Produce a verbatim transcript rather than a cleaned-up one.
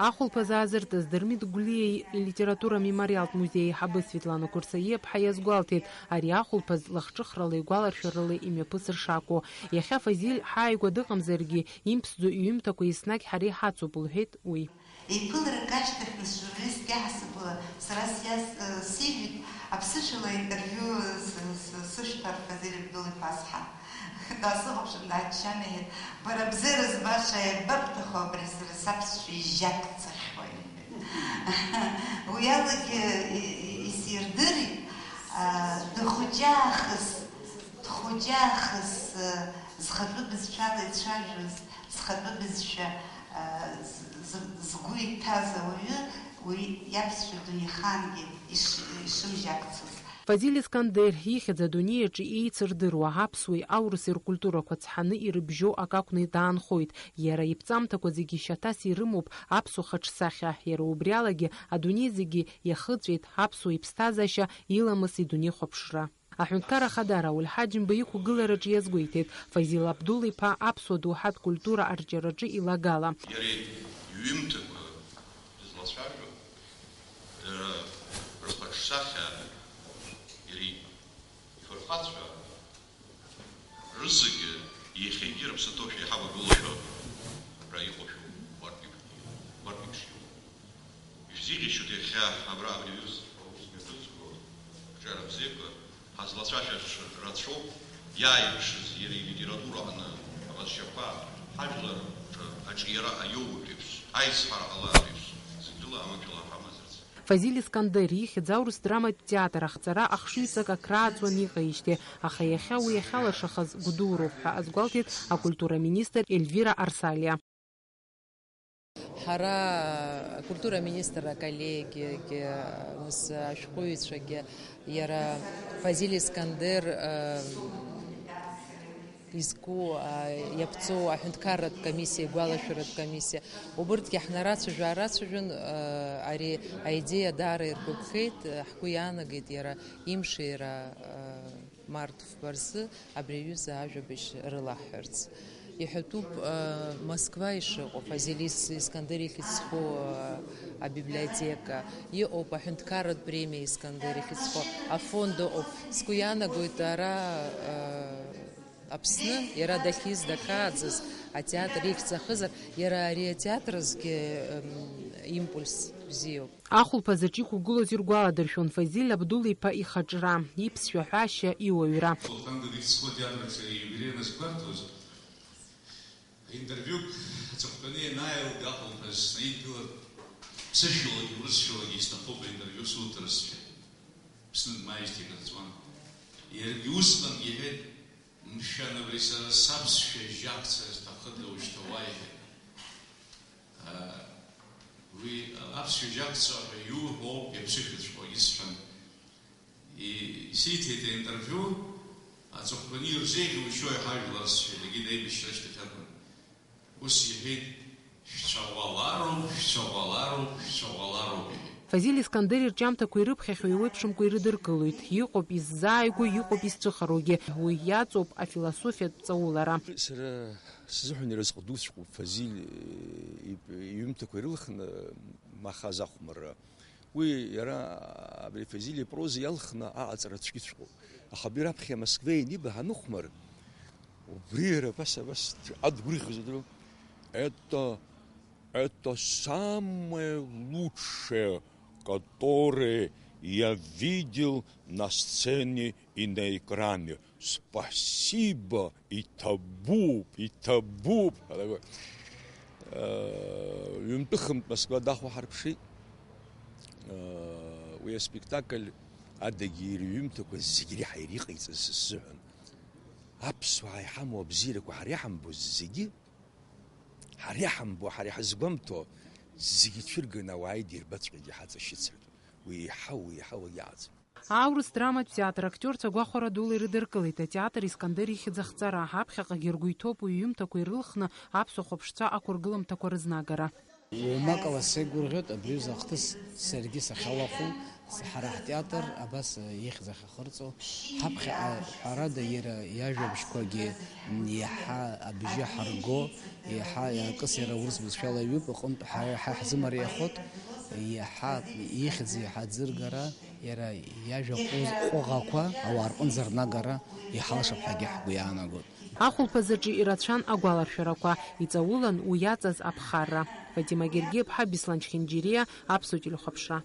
Ахәылԥаз аазыртыз Дырмит Гәлиа илитература мемориалтә музеи аиҳабы Светлана Курсаиаԥҳа иазгәалҭеит, ари ахәылԥаз лахҿыхрала игәаларшәарала имҩаԥысыр шакәу. Иахьа Фазиль ҳааигәа дыҟамзаргьы, имԥсӡо иҩымҭақәа еснагь ҳара иҳацуп, лҳәеит уи. Еиԥыларак ашьҭахь, нас, журналистк иаҳасабала сара сиаз-, э, сиҳәеит, аԥсышәала интервиу с-, с-, сышәҭар, Фазиль Абдул-иԥа, сҳәан. Даасыхәаԥшын, дааччан иҳәеит, бара бзы рызбаша иабабҭаху абри сара саԥсшәа ижьакцахьоу, иҳәеит. Уи алагьы и-, и-, исирдырит, а, дыхәыҷаахыс, дхәыҷаахыс, а, зхатәы бызшәала ицәажәоз, зхатәы бызшәа, а, з-, з-, згәы иҭаз ауаҩы уи иаԥсшәа дунеихаангьы иш-, ишымжьакцоз. Фазиль Искандер ихьӡ адунеи аҿы еицырдыруа, аԥсуеи аурыси ркультурақәа цҳаны ирыбжьоу акы акәны даанхоит. Иара иԥҵамҭақәа зегьы шьаҭас ирымоуп аԥсуа хаҿсахьа. Иара убри алагьы адунеи зегьы иахыҵәеит аԥсуа иԥсҭазаашьа, иламыси дунеихәаԥшра. Аҳәынҭқарра Ахада Рауль Ҳаџьымба иқәгылараҿы иазгәеиҭеит, Фазил Абдул-иԥа аԥсуа доуҳатә культура арҿиараҿы илагала. Иара иҩымҭақәа дызлацәажәо, дара рхаҿсахьа, иара ифырхацәа рызегьы иахьагьы рыԥсы ҭоушәа иҳавагылоушәа ара иҟоушәа уартә иԥ-, уартә иԥшьоуп. Ишәзеиӷьасшьоит иахьа абра абри аҩыза аус мҩаԥысго, рҿиара бзиақәа ҳазлацәажәаша рацәоуп, иааирԥшыз иара илитература аҟны аҟазшьақәа, ҳажәлар рҿы аҿиара аиоуеит еиԥш, аизҳара ҟаларатә еиԥш, зегь рыла амаҭәала ҳамазарц. Фазиль Искандер ихьӡ аурыс драматә театр ахҵара ахшыҩҵак акрааҵуан иҟеижьҭеи, аха иахьа уи иахьалыршахаз гәдуроуп ҳәа азгәалҭеит акультура министр Ельвира Арсалиа. Ҳара акультура министр аколлегиагьы, нас ашәҟәыҩҩцәагьы, иара Фазиль Искандер, э, изку, а, иаԥҵоу аҳәынҭқарратә комиссиа, игәалашәаратә комиссиа, убырҭгьы ҳнарацәажәа-аарацәажәон, а, ари аидеиа даара иргәаԥхеит, ҳгәы иаанагеит иара имшира, а, март фба рзы абри аҩыза ажәабжь рылаҳҳәарц. Иҳәатәуп, а, Москва ишыҟоу, Фазиль Ис-, Искандер ихьӡ зху, а, абиблиотека, иҟоуп аҳәынҭқарратә премиа Искандер ихьӡ зху афонд ыҟоуп. Сгәы иаанагоит, ара, а, Аԥсны иара дахьиз, дахьааӡаз атеатр ихьӡ ахызар, иара ари атеатр азгьы, м, импульс бзиоуп. Ахәылԥазаҿ иқәгылоз иргәаладыршәон Фазиль Абдул-иԥа ихаҿра, иԥсшәа ҳәашьа, иуаҩра. Сулҭан Гагиц схы атеатр аҿы ииубилеи аназгәарҭоз, интервиук аҵыхәтәаны ианааилга, ахәылԥаз снаидгылар, ԥсышәалагьы урысшәалагьы исҭахуп аинтервиу суҭарызшәа. Ԥсны дмааижьҭеи акыр ҵуан. Иаргьы усҟангьы иҳәеит, Мшәан, абри сара саԥсшәа жьакца сҭахыда ушьҭа уа, иҳәеит. Уи аԥсшәа жьакца ҳәа иуҳәо ауп иаԥсышәаҵәҟьоу, исҳәан. И-, исиҭеит аинтервиу, аҵыхәтәаны ирзеиӷьу ушьои ҳажәлар, сҳәеит, егьи аибашьра ашьҭахь акәын. Ус иҳәеит, шәцәаӷәалароуп, шәцәаӷәалароуп, шәцәаӷәалароуп, иҳәеит. Фазиль Искандер ирҿиамҭақәа ирыԥхьахьоу еиуеиԥшымкәа ирыдыркылоит. Иҟоуп иззааигәоу, иҟоуп изцәыхароугьы. Уи иаҵоуп афилософиатә ҵаула. Сара сзыҳәан иразҟ дуҵәҟьоуп Фазиль, э, ип-, иҩымҭақәа ирылхны Махаз ахәмарра. Уи иара абри Фазиль ипроза иалхны аҟаҵара цәгьаҵәҟьоуп. Аха абри раԥхьа Москва ианиба ҳаныхәмар, убри иара абас, абас адгәырӷьоз удыруеи. Это, это самое лучшее, которое я видел на сцене и на экране. Спасибо, иҭабуп, иҭабуп ҳәа дагәа. Э, ҩынтәыхынтә Москва дахәаҳарԥшит. Э, уи аспектакль адагьы ирҩымҭақәа зегь реиҳа ириҟаиҵаз сзыҳәан. Аԥсуаа иҳамоу абзиарақәа ҳара иаҳамбо зегьы, ҳара иаҳамбо, ҳара иҳазгәамҭо зегьы цәырганы ауаа идирбаҵәҟьагьы ҳаҵашьыцыртә. Уи еиҳау, уи еиҳау агьаҟаӡам. Аурыс драматә театр актиорцәа гәахәара дула ирыдыркылеит атеатр Искандер ихьӡ ахҵара, аԥхьаҟагьы ргәы иҭоуп уи иҩымҭақәа ирылхны аԥсуа хәаԥшцәа ақәыргыламҭақәа рызнагара. Уамак ала сеигәырӷьоит, абри аҩыза ахҭыс саргьы сахьалахәу, Ҳара ҳтеатр абас ихьӡ ахьахырҵо, ҳаԥхьаҟа ҳәарада иара иажәабжьқәагьы иаҳа абжьы ҳарго, иаҳа акыс иара урыс бызшәала иҩуп, аҟынтә ҳа, ҳа ҳзымариахоит, иаҳа ихьӡ иаҳа аӡыргара, иара иажәа ҟәыз-, ҟәыӷақәа ауаа рҟынӡа рнагара иҳалшап ҳәагьы ҳгәы иаанагоит. Ахәылԥазаҿы ирацәан агәаларшәарақәа, иҵаулан уи иаҵаз аԥхарра. Фатима Гергиаԥҳа, Беслан Чхинџьириа, Аԥсуа телехәаԥшра.